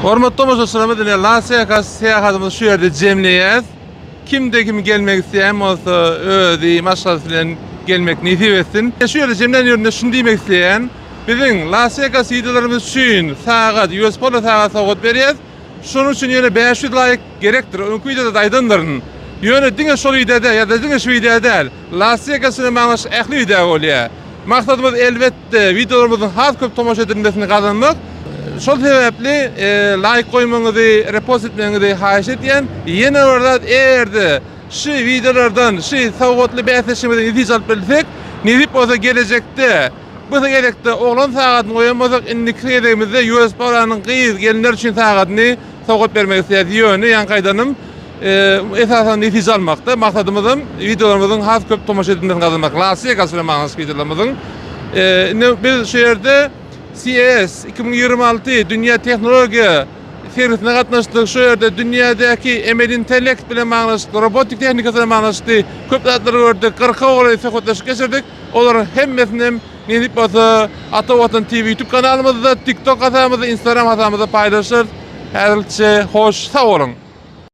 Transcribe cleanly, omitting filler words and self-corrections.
Hormatly tomaşaçylarymyz ine Las Vegas syýahatymyzy şu ýerde jemleýäs. Kimde kim gelmek isleýän bolsa özi maşgalasy bilen gelmek nesip etsin. Şu ýerde jemlän ýerinde şuny diýmek isleýän. Biziň Las Vegas wideolarymyz üçin sagat, US Polo sagat sowgat berýäs. Şonuň üçin ýöne 500 laýk gerekdir. Öňki wideoda-da aýdandyryn. Ýöne diňe şol wideo däl ýa-da diňe şu wideo däl. Las Vegas bilen baglanyşykly ähli wideo bolýar. Maksadymyz elbetde wideolarymyzyň has köp tomaşa edilmesini gazanmak. Şol sebäpli laýk goýmagyňyzy, repost etmegiňizi haýyş edýän. Ýene bir zat eger-de şu wideolardan şu sowgatly bäsleşigimizden netije alyp bilsek, nesip bolsa gelejekde bu gezekde oglan sagadyny goýan bolsak, indiki gezegimizde US Power-nyň gyz gelinler üçin sagadyny sowgat bermek isleýäris. Ýöne ýaňky aýdanym esasan netije almakda. Maksadymyzam wideolarymyzyň has köp tomaşa edilmesini gazanmak. Las Vegas bilen baglanyşykly wideolarymyzyň. Indi biz şu ýerde CES 2026 dünýä tehnologiýa sergisine gatnaşdyk. Şu ýerde dünýädäki emeli intellekt bilen baglanyşykly, robotik tehnikasy bilen baglanyşykly köp zatlary gördük. Gyrka golaý söhbetdeşlik geçirdik. Olaryň hemmesini hem nesip bolsa Ata Watan TV YouTube kanalymyzda, TikTok hasabymyzda, Instagram hasabymyzda paýlaşarys. Häzirlikçe hoş sag boluň.